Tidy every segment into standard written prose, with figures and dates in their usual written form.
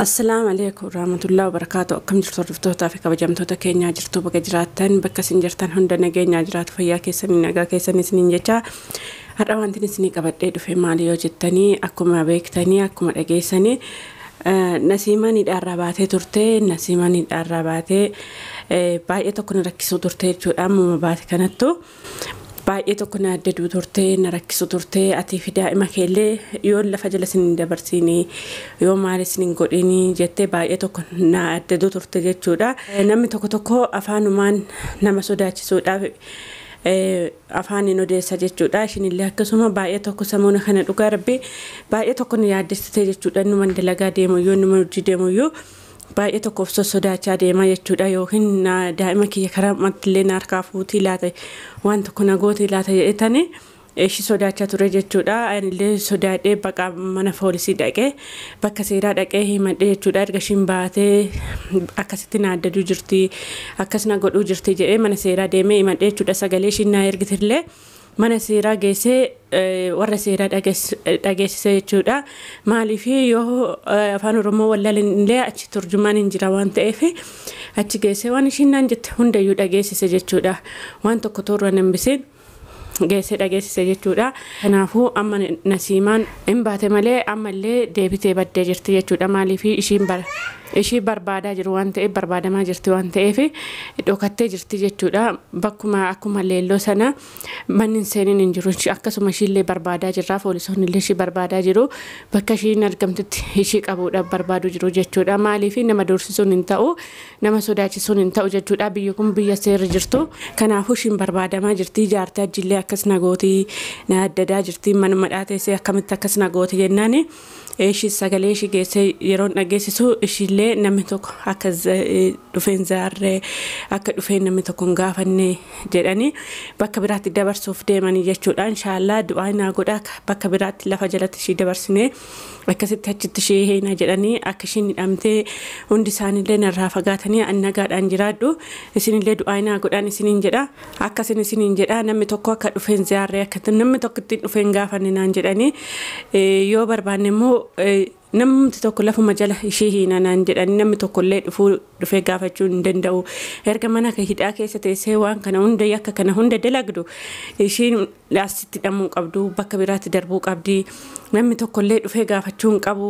Assalaamu alaikum warahmatullahi wabarakatuh. Akkam jirtu hordoftootaa fi kabajamtoota keenyaa jirtu bakka jiraattan bakka isin jirtan hunda nageenyaa jiraatu fayyaa keessanii nagaa keessanii isiniin jecha har'a wanti isinii qabadhee dhufe maali yoo jettanii akkuma beektanii akkuma dhageessanii Nasiimaan hidhaarraa baatee turte. Nasiimaan hidhaarraa baatee baay'ee tokko na rakkisuu turte jechuudha. Ammuma baate kanattu baay'ee tokko na addaduu turte, na rakkisu turte. Atii fi daa'ima keellee yoo lafa jala isin hin dabarsiinii yoo maal isin hin godhinii jettee baay'ee tokko na addaduu turte jechuudha. Namni tokko tokko afaanumaan nama sodaachisuudhaaf afaaniin odeessa jechuudha. Ishinillee akkasuma baay'ee tokko samuuna kana dhugaa rabbi baay'ee tokko na yaaddessite jechuudha. Numan dalagaa deemuyyuu numa hojii deemuyyuu baay'ee tokko of sossodaachaa deema jechuudha. Yookiin daa'ima kiyya karaa mattillee na harkaa fuutii laata waan tokko na gootii laata jedhetanii ishii sodaachaa ture jechuudha. Anillee sodaadhee baqa mana poolisii dhaqee bakka seeraa dhaqee himadhee jechuudha. Erga ishiin baatee akkasitti na addaduu jirti akkas na godhuu jirti jedhee mana seeraa deemee himadhee jechuudha. Sagalee ishiin na ergitillee mana seeraa geessee warra seeraa dhageessise jechuudha. Maaliif yoo afaan Oromoo wallaalan illee achi turjumaan hin jira waan ta'eef achi geessee waan ishiin naan jette hundayyuu dhageessise jechuudha. Waan tokko toorra hambisiin geessee dhageessise jechuudha. Kanaafuu amma Nasiimaan hin baate malee ammallee deebitee baddee jirti jechuudha. Maaliif ishiin ishii barbaadaa jiru waan ta'eef barbaadamaa jirti waan ta'eef dhokattee jirti jechuudha. Bakkuma akkuma leelloo sana manni hin seeniin hin jiru. Akkasuma ishiillee barbaadaa jirra. Poolisoonni illee ishii barbaadaa jiru. Bakka ishiin argamtutti ishii qabuudhaaf barbaadu jiru jechuudha. Maaliif nama doorsisuun hin ta'u, nama sodaachisuun hin ta'u jechuudha. Biyyi kun biyya seerri jirtu. Kanaafuu ishiin barbaadamaa jirti. Jaartii ajjillee akkas na gootii na addadaa jirti. Manuma dhaateessee akkamitti akkas na gooti jennaani. Ishii sagalee ishii geessee yeroon dhageessisu ishiillee namni tokko akka dhufeen zaarree akka dhufeen namni tokko hin gaafanne jedhanii bakka biraatti dabarsuuf deemanii jechuudha. Inshaallah du'aa naa godhaa bakka biraatti lafa jalatti ishii dabarsinee akkasitti achitti ishee heena jedhanii akka ishiin hidhamtee hundi isaaniillee narraa fagaatanii an nagaadhaan jiraadhu isinillee du'aa naa godhaan isiniin jedha. Akkasin isiniin jedha namni tokko akka dhufeen zaarree akka namni tokko ittiin dhufeen gaafanne naan jedhanii yoo barbaanne immoo namni tokko lafuma jala ishee hiina naan jedhanii namni tokko illee dhufuu dhufee gaafachuu hin danda'u. Erga mana hidhaa keessa teessee waan kana hunda yakka kana hunda dalagdu ishiin asitti hidhamuu qabdu, bakka biraatti darbuu qabdi. Namni tokko illee dhufee gaafachuu hin qabu.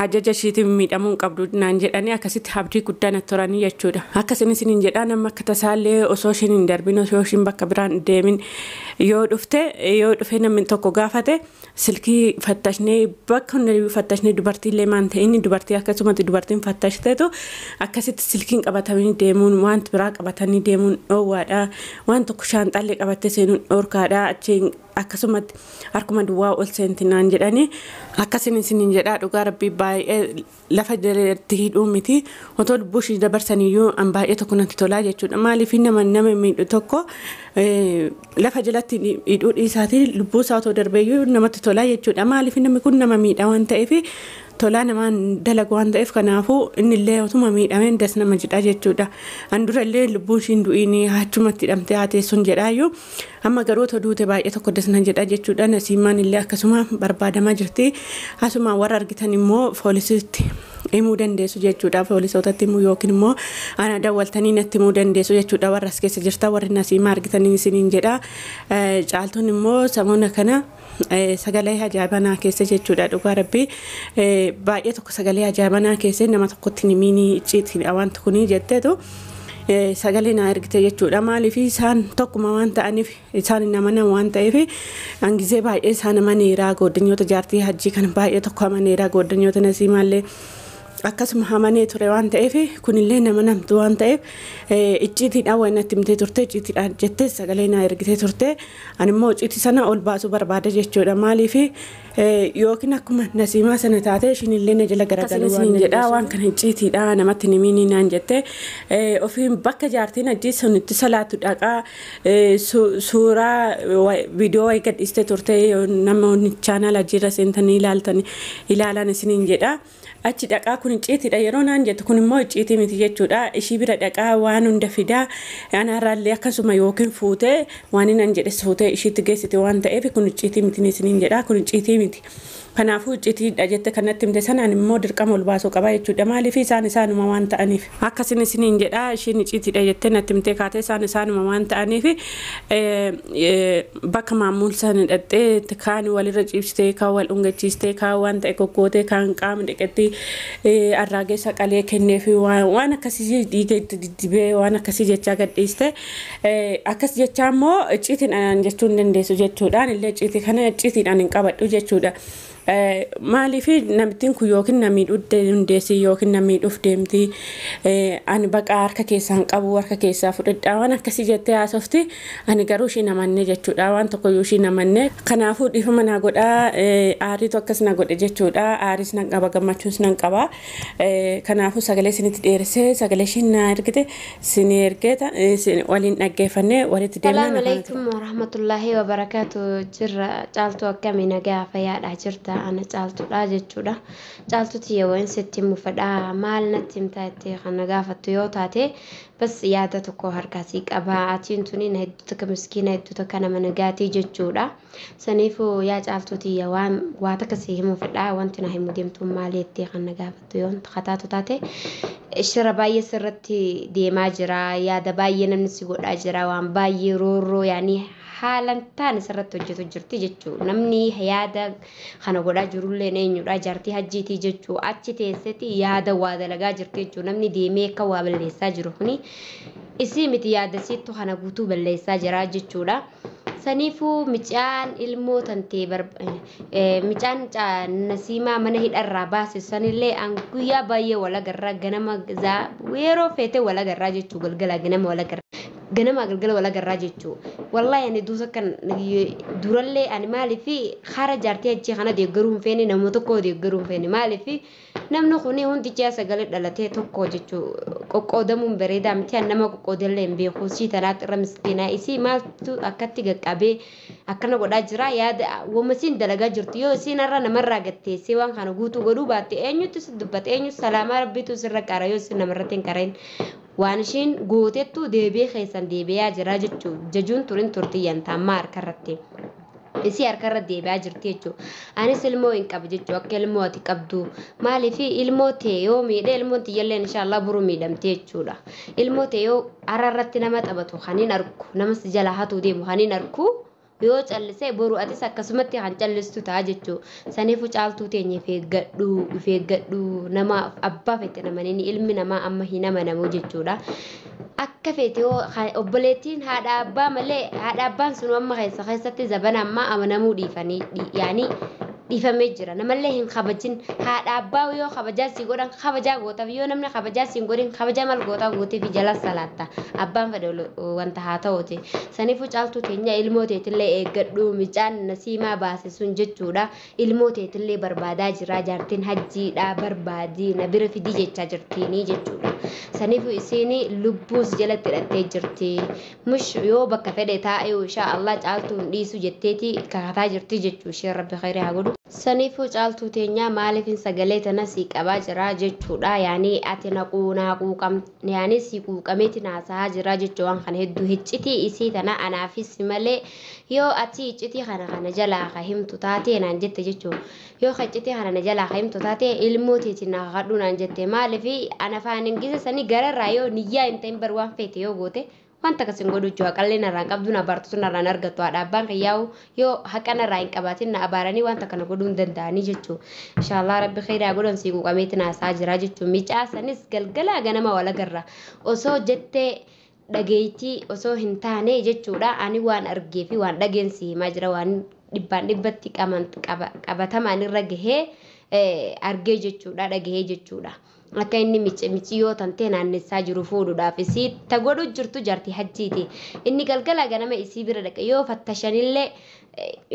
Ajaja ishiitiin miidhamuu hin qabdu naan jedhanii akkasitti abdii guddaa natti horanii jechuudha. Akkasin isiniin jedhaa nama akka tasaallee osoo ishiin hin darbin osoo ishiin bakka biraan deemin yoo dhufte yoo dhufee namni tokko gaafate silkii fattashnee bakka hundayyuu fattashnee dubartiillee maan ta'in dubartii akkasumatti dubartiin fattashteetu akkasitti silkiin qabatanii deemuun wanti biraa qabatanii deemuun dhoowwaadha. Waan tokko shaanxaallee qabattee seenuun dhoorkaadha. Achiin akkasumatti harkuma duwwaa ol seenti naan jedhanii akkasin isiniin jedhaa dhugaa rabbii baay'ee lafa jalatti hidhuu miti otoo lubbuu ishii dabarsaniyyuu an baay'ee tokko natti tolaa jechuudha. Maaliif nama nama miidhu tokko lafa jalatti hidhuu dhiisaatii lubbuu isaa otoo darbeeyyuu namatti tolaa jechuudha. Maaliif namni kun nama miidha waan ta'eef tolaa namaan dalagu waan ta'eef kanaafuu innillee otuma miidhameen das nama jedha jechuudha. An durallee lubbuu ishiin du'iinii achumatti hidhamtee haa teessuun jedhaayyuu amma garuu otoo duute baay'ee tokko das na jedha jechuudha. Nasiimaan illee akkasuma barbaadamaa jirti. Asuma warra argitan immoo poolisiitti himuu dandeessu jechuudha. Poolisootatti himuu yookiin immoo ana dawwaltanii natti himuu dandeessu jechuudha. Warra as keessa jirta warri Nasiimaa argitanii isiniin jedha. Caaltuun immoo samuuna kana sagalee ajaa'ibaa naa keessa jechuudha. Dhugaa rabbii baay'ee tokko sagalee ajaa'ibaa naa keessa nama tokkotti himiinii icciitiin wanti kunii jetteetu sagalee naa ergite jechuudha. Maaliif isaan tokkuma waan ta'aniif isaan hin amanan waan ta'eef hangizee baay'ee isaan amaneera goddanyoota jaartii hajjii kana baay'ee tokko amaneera goddanyoota Nasiimaallee akkasuma amanee ture waan ta'eef kunillee nama namtu waan ta'eef icciitiidhaan waan natti himtee turte icciitiidhaan jettee sagalee naa ergitee turte ani immoo icciitii sana ol baasuu barbaada jechuudha. Maaliif yookiin akkuma Nasiimaa sana taate ishiinillee na jala garagaluu waan jedhaa waan kana icciitiidha namatti himiinii naan jette ofiin bakka jaartiin hajjii sun itti salaatu dhaqaa suuraa viidiyoo wayii gadhiistee turte namoonni chaanaala hajjiirra seentanii ilaaltan ilaalan isiniin jedha. Achi dhaqaa kun icciitiidha yeroo naan jettu kun immoo icciitii miti jechuudha. Ishii bira dhaqaa waan hunda fidaa anaarraallee akkasuma yookiin fuutee waan inni an jedhes fuutee ishiitti geessite waan ta'eef kun icciitii miti isiniin jedha, kun icciitii miti. Kanaafuu icciitiidha jette kanatti himte sanaan immoo dirqama ol baasuu qaba jechuudha. Maaliif isaan isaanuma waan ta'aniif. Akkasin isiniin jedha, ishiin icciitiidha jettee natti himtee kaatee isaan isaanuma waan ta'aniif bakka maamul sana dhaqxee kaan walirra ciibsitee, kaan wal dhungachiistee, kaan waan ta'e goggootee, kaan qaama dhiqetti arraageessa qalee kennee fi waan akkasii dhiiga itti diddibee waan akkasii jechaa gadhiiste. Akkas jechaa immoo icciitiidhaan jechuu hin dandeessu jechuudhaan illee icciitii kana icciitiidhaan hin qabadhu jechuudha. Maaliif namittiin kun yookiin na miidhuu dandeessi yookiin na miidhuuf deemti, ani baqa harka keessaa hin qabu, harka keessaa fudhadhaa waan akkasii jettee haasofti. Ani garuu ishii namanne jechuudha, waan tokkoyyuu ishii namanne. Kanaafuu dhiifama naa godhaa, aariitu akkas na godhe jechuudha. Aariis nan qaba, gammachuus nan qaba. Kanaafuu sagalee isinitti dheeressee sagalee ishiin na ergite isinii ergeeta waliin dhaggeeffannee walitti deemnaa. Salaamu alaikum warahmatullaahi wabarakaatu. Jirra Caaltuu, akkamii, nagaa fayyaadha jirta? Ana Caaltuudha jechuudha. Caaltuuti yeroo inni sitti himu fedha, maal natti himtaa jettee kan na gaafattu yoo taate, bas yaada tokko harkaasii qaba. Atiin tuni na hedduu takka miskiina, hedduu takka nama nagaatii jechuudha. Saniifuu yaa Caaltuuti waan waa takka si himuu fedha, wanti na himu deemtuun maal jettee kan na gaafattu yoo kataatu taate, shira baay'ee sirratti deemaa jira, yaada baay'ee namni si godhaa jira, waan baay'ee roorroo yaanii haalan taane sirratti hojjetu jirti jechuudha. Namni yaada kana godhaa jirullee eenyudha? Jaartii hajjiitii jechuu, achi teessetti yaada waa dalagaa jirti jechuudha. Namni deemee akka waa balleessaa jiru kuni isii miti, yaada siittu kana guutuu balleessaa jira jechuudha. Saniifuu micaan ilmoo tantee micaan Nasiimaa mana hidharraa baase sanillee an guyyaa baay'ee wal agarraa, ganama yeroo feete wal agarraa jechuu, galgala ganama wal agarraa, ganama galgala wal agarraa jechuu. Wallaahi ani duusa kan durallee ani maaliif hara jaartii achii kana deeggaruu hin feene, nama tokko deeggaruu hin feene. Maaliif namni kun hundi ji'a sagalee dhalatee tokko jechuu, qoqqoodamuun bareedaa miti. An nama qoqqoodallee hin beeku. Sii tanaatti irra miskiinaa isii maaltu akkatti qaqqabee akkana godhaa jira? Yaada wamasiin dalagaa jirtu yoo isiin har'a namarraa gatteessee waan kana guutuu godhuu baatte, eenyutti si dubbate? Eenyu salaamaa rabbiitu sirra qara yoo isin namarratti hin qarayin? Waan ishiin gootettu deebi'ee keessan deebi'aa jira jechuu, jajuun turin turtiyyan taammaa harkarratti. Isii harkarra deebi'aa jirti jechuudha. Anis ilmoo hin qabu jechuudha, akka ilmoo ati qabdu. Maaliif ilmoo ta'e yoo miidhe, ilmoon tiyyallee inshaallah buru miidhamte jechuudha. Ilmoo ta'e yoo har'arratti nama taphatu kan hin argu, namas jala hatuu deemu kan hin argu, yoo callisee boru atis akkasumatti kan callistu ta'a jechuudha. Saniifuu Caaltuu teenya, of eeggadhu, of eeggadhu. Nama abbaa fete namanii ilmi namaa amma hin amanamu jechuudha. Akka feete yoo obboleettiin haadha abbaa malee, haadha abbaan sun amma keessa keessatti zabana ammaa amanamuu dhiifanii yaanii dhiifamee jira. Namallee hin kabajin. Haadha abbaa yoo kabajaa si godhan kabajaa gootaaf, yoo namni kabajaa si hin godhin kabajaa maal gootaa gooteef jala salaatta, abbaan fedhe wanta haa ta'uti. Saniifuu Caaltuu teenya, ilmoo teetillee eeggadhu. Micaan Nasiimaa baase sun jechuudha, ilmoo teetillee barbaadaa jira jaartiin hajjiidha, barbaadii na bira fidii jechaa jirtiini jechuudha. Saniifuu isiin lubbuus jalatti hidhattee jirti. Mush yoo bakka fedhe taa'ee inshaa Allah Caaltuu hin dhiisu jetteeti kakataa jirti jechuu ishee, rabbi khayrii haa godhu. Saniifuu Caaltuu teenyaa, maaliifin sagalee tana sii qabaa jira jechuudha. Yaani ati naquu naa quuqam, yaani sii quuqameeti naasahaa jira jechuu. Waan kana hedduu hiccitii isii tana anaafis malee, yoo ati iccitii kana jalaa ka himtu taatee naan jette jechuu, yoo iccitii kana na jalaa ka himtu taate, ilmoo teeti naa kadhu naan jette. Maaliif ana afaan ingisa sanii gararraa yoo niyyaa hin ta'in bar waan feete yoo goote wanta akkas hin godhu jechuudha. Haqallee narraan qabdu, na abaartu narraan argattu. Haadha abbaan kiyyaa'u yoo haqa narraa hin qabaatin na abaaranii wanta kana godhuu hin danda'anii jechuudha. Inshaallah rabbi khayraa godhan, sii quuqameeti naasaa jira jechuudha. Micaa sanis galgala ganama wal agarra osoo jettee dhageettii osoo hin taane jechuudha. Ani waan argee fi waan dhageen si himaa jira, waan dhibbaan dhibbatti qabatamaan irra gahee argee jechuudha, dhagahee jechuudha. Akka inni micciyoo tantee naannessaa jiru fuudhuudhaaf isii ta godhu jirtu jaartii hajjiiti. Inni galgala ganama isii bira dhaqa yoo fattashanillee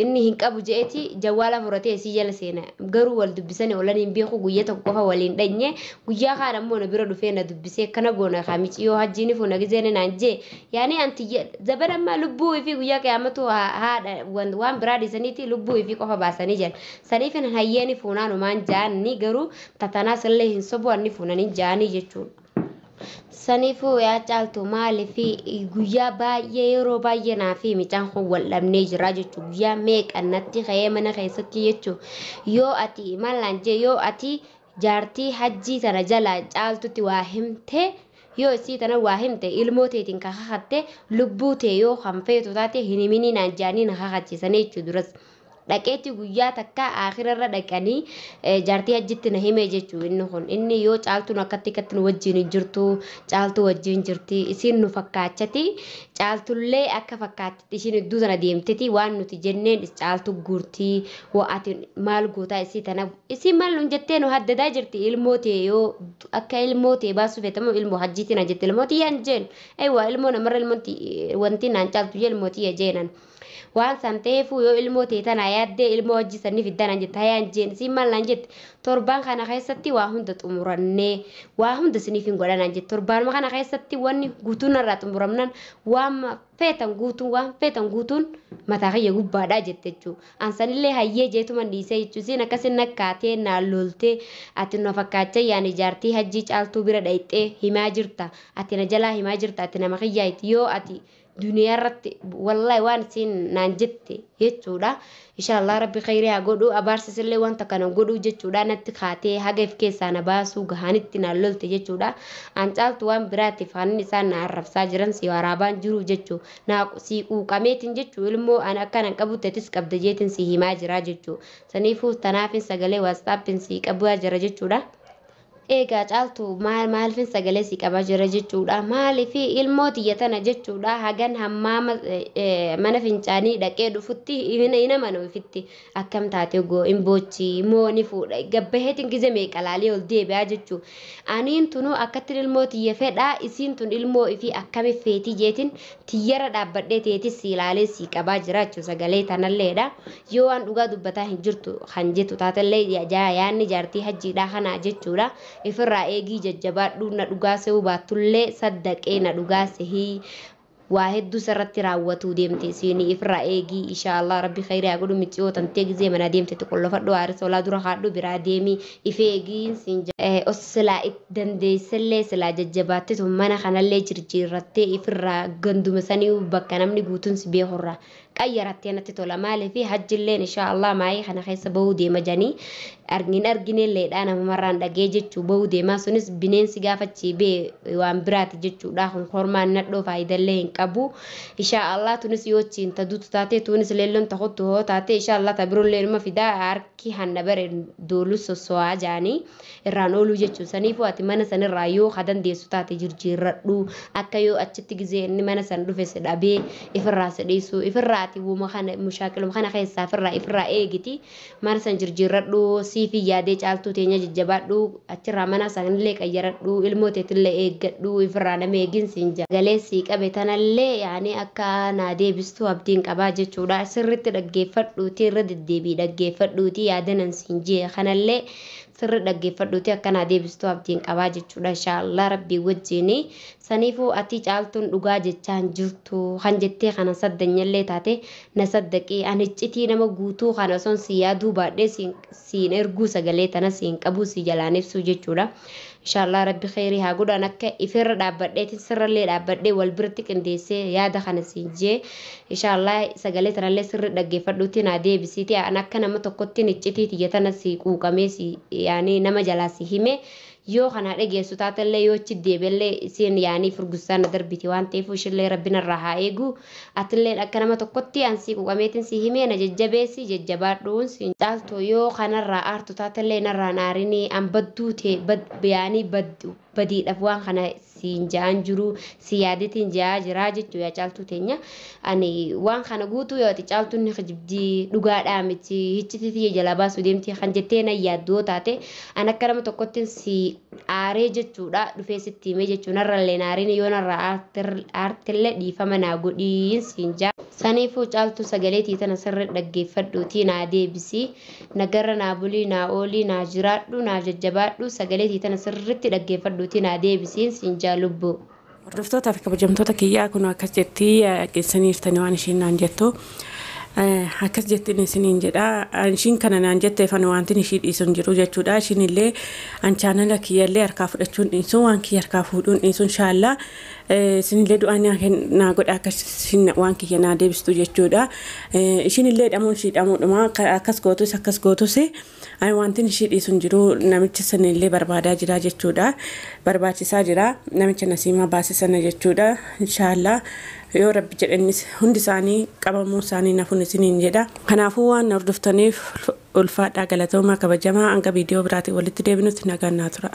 inni hin qabu je'eeti jawwaala furatee isii jala seena. Garuu wal dubbisanii oolan hin beeku guyyaa tokko qofa waliin dhanye guyyaa kaan ammoo na bira dhufee na dubbisee akkana goona kaa micciyoo hajjiin fuuna gizeen naan jee yaani anti zaban ammaa lubbuu fi guyyaa qiyaamatu haadha waan biraa dhiisaniiti lubbuu fi qofa baasanii jiran. Saniif hin hayyeeni fuunaanumaan ja'anni garuu tatanaas illee hin sobu anni fuunanii ja'anii jechuudha. Saniifuu yaa caaltu maaliif guyyaa baay'ee yeroo baay'ee naa fi mucaan kun wal dhabnee jira jechuudha. Guyyaa meeqa natti ka'ee mana keessatti jechuudha. Yoo ati maal naan jee yoo ati jaartii hajjii tana jala caaltutti waa himte yoo isii tana waa himte ilmoo teetiin ka kakatte lubbuu tee yoo kan feetu taate hin himinii naan jaanii na kakachiisanii jechuudha duras. Dhaqeetti guyyaa takka akirarra dhaqanii jaartii hajjitti na hime jechuu inni kun inni yoo caaltuun akkatti akkatti nu wajjin hin jirtu caaltuu wajjin jirti isiin nu fakkaachati caaltullee akka fakkaachatti ishiin iddoo tana deemteti waan nuti jenneen caaltu guurtii ati maal gootaa isii tana isiin maal nun jettee nu haddadaa jirti ilmoo tee yoo akka ilmoo tee baasuu feetamu ilmoo hajjiitti na jette ilmoo tiyyaan jeen ayiwaa ilmoo namarra ilmoo wanti naan caaltu jee ilmoo tiyya jeenan. Waan san ta'eefuu yoo ilmoo tee tana yaaddee ilmoo hojii sanii fiddaa naan jette hayaan jeen isiin maal naan jette torbaan kana keessatti waa hunda xumurannee waa hunda isiniif hin godhan naan jette torbaanuma kana keessatti wanni guutuun narraa xumuramnaan waan feetan guutuun waan feetan guutuun mataa kiyya gubbaadhaa jette jechuudha. Ansanillee hayyee jeetuman dhiisee jechuudha. Isiin akkasin nakkaatee naan loltee ati na fakkaachaa yaani jaartii hajjii caaltuu bira dhayxee himaa jirta ati na jalaa himaa jirta ati nama kiyyaayiti yoo ati duniyaa irratti wallahi waan isiin naan jette jechuudha. Inshaallah rabbi khayrii haa godhu abaarsisillee wanta kana godhu jechuudha natti kaatee haga if keessaa na baasuu gahanitti naan lolte jechuudha. An caaltu waan biraatiif hanni isaan na arrabsaa jiran si waraabaan jiru jechuu naa si quuqameetiin jechuu ilmoo an akkanan qabu teetis qabda jeetiin si himaa jira jechuu. Saniifuu tanaafin sagalee waatsaappin si qabaa jira jechuudha. Egaa caaltu maal maalifin sagalee si qabaa jira jechuudha. Maaliif ilmoo tiyya tana jechuudha hagan hammaama mana fincaanii dhaqee dhufutti hin amanu ofitti akkam taate goo hin boochi moo ni fuudha gabbaheetiin gize meeqa laalee ol deebi'aa jechuu. Aniin tunuu akkattiin ilmoo tiyya fedhaa isiin tun ilmoo ifii akkami feetii jeetiin tiyyara dhaabbadhee teetis si ilaalee si qabaa jira jechuu sagalee tanalleedha. Yoo waan dhugaa dubbataa hin jirtu kan jettu taatellee yaanni jaartii hajjiidhaa kanaa jechuudha. Ifirraa eegii jajjabaadhuu na dhugaa se'uu baattullee saddaqee na dhugaa sehii waa hedduu sirratti raawwatuu deemte isiin ifirraa eegii inshaallah rabbi khayrii haa godhu micciyoo tantee gizee mana deemte xiqqollofadhu haarisa olaa dura haadhu biraa deemii if eegiin siin silaa dandeessellee silaa jajjabaattetu mana kanallee jirjiirrattee ifirraa ganduma sanii bakka namni guutuun si beekurraa qayyarattee natti tola maaliif hajjilleen inshaallah maayii kana keessa bahuu deema janii argin arginelleedha namumarraan dhagee jechuu bahuu deemaa sunis bineensi gaafachii bee waan biraati jechuudha kun kormaan nadhoo faayidallee hin qabu inshaallah tunis yoo achiin taduutu taate tunis leelloon takottu hoo taate inshaallah tabirollee numa fidaa harki hanna bare doolu sosso'aa jaanii irraan ooluu jechuu saniifuu ati mana sanirraa yoo ka dandeessu taate jirjiirradhu akka yoo achitti gizee inni mana san dhufe si dhabee ifirraa si dhiisu ifirraa ati wuma kana mushaakiluma kana keessaa ifirraa ifirraa eegiti mana san jirjiirradhu siifi yaadee caaltuu teenya jajjabaadhu achirraa mana sanillee qayyaradhu ilmoo teetillee eeggadhu ifirraa nama eegin siin jaa galee sii qabe tanallee yaani akka naa deebistu abdiin qabaa jechuudha sirritti dhaggeeffadhuuti irra deddeebii dhaggeeffadhuuti yaadanan siin jee kanallee sirri dhaggeeffadhuuti akka naa deebistu abdiin qabaa jechuudha inshaallah rabbii wajjini saniifuu ati caaltuun dhugaa jechaan jirtu kan jettee kana saddanyallee taate na saddaqii ani iccitii nama guutuu kana osoon si yaaduu baadhee siin erguu sagalee tana siin qabuu si jalaan ibsuu jechuudha. Inshaallah rabbi khayrii haa godhan akka ifirra dhaabbadheetiin sirrallee dhaabbadhee wal biratti qindeessee yaada kana siin jee inshaallah sagalee tanallee sirri dhaggeeffadhuutti naa deebisiiti an akka nama tokkotti iccitii tiyya tana si quuqamee si yaani nama jalaa si hime yoo kana dhageessu taatellee yoo achi deebi'ellee isiin yaanii furgusaan na darbiti waan ta'eef ishillee rabbi narraa haa eegu atillee akka nama tokkotti an si quuqameetiin si himee na jajjabeessi jajjabaadhuun si caaltu yoo kanarraa aartu taatellee narraan aarinii an badduu ta'e yaanii badiidhaaf waan kana siin ja'an jiru si yaadetiin ja'aa jiraa jechuu yaa caaltuu teenya ani waan kana guutuu yoo ati caaltuun ni kijibdii dhugaadhaa miti hiccititii jalaa baasuu deemti kan jettee na yaaddoo taate an akka nama tokkotti si Aaree jechuudha dhufee sitti himee jechuun narrallee aariin yoo narraa aartillee dhiifama naa godhiin siin jaa. Saniifuu Caaltuu, sagaleetii tana sirri dhaggeeffadhuutii naa deebisii, nagarra naa bulii, naa oolii, naa jiraadhu, naa jajjabaadhu. Sagaleetii tana sirritti dhaggeeffadhuutii naa deebisiin siin jaa lubbuu. Hordoftootaa fi kabajamtoota kiyyaa, kun akkas jettii geessaniirtanii waan ishiin naan jettu. Akkas jettiin isiniin jedha. Ishiin kana naan jetteef ani wantin ishii dhiisu hin jiru jechuudha. Ishiin illee an chaanala kiyyallee harkaa fudhachuun dhiisu, waan kiyya harkaa fuudhuun dhiisu inshaallaa. Isinillee du'aa naa godha akka ishiin waan kiyya naa deebistu jechuudha. Ishiin illee dhamuun ishii dhamuudhuma, akkas gootus akkas gootus ani wantin ishii dhiisu hin jiru. Namicha sanillee barbaadaa jira jechuudha. Barbaachisaa jira namicha Nasiimaa baase sana jechuudha. Inshaallaa yoo Rabbi jedhanis hundi isaanii qabamuu isaanii nafuun isiniin jedha. Kanaafuu waan hordoftaniif ulfaadhaa, galatoomaa, kabajamaa. Hanga viidiyoo biraatiin walitti deebinutti nagaan naa tura.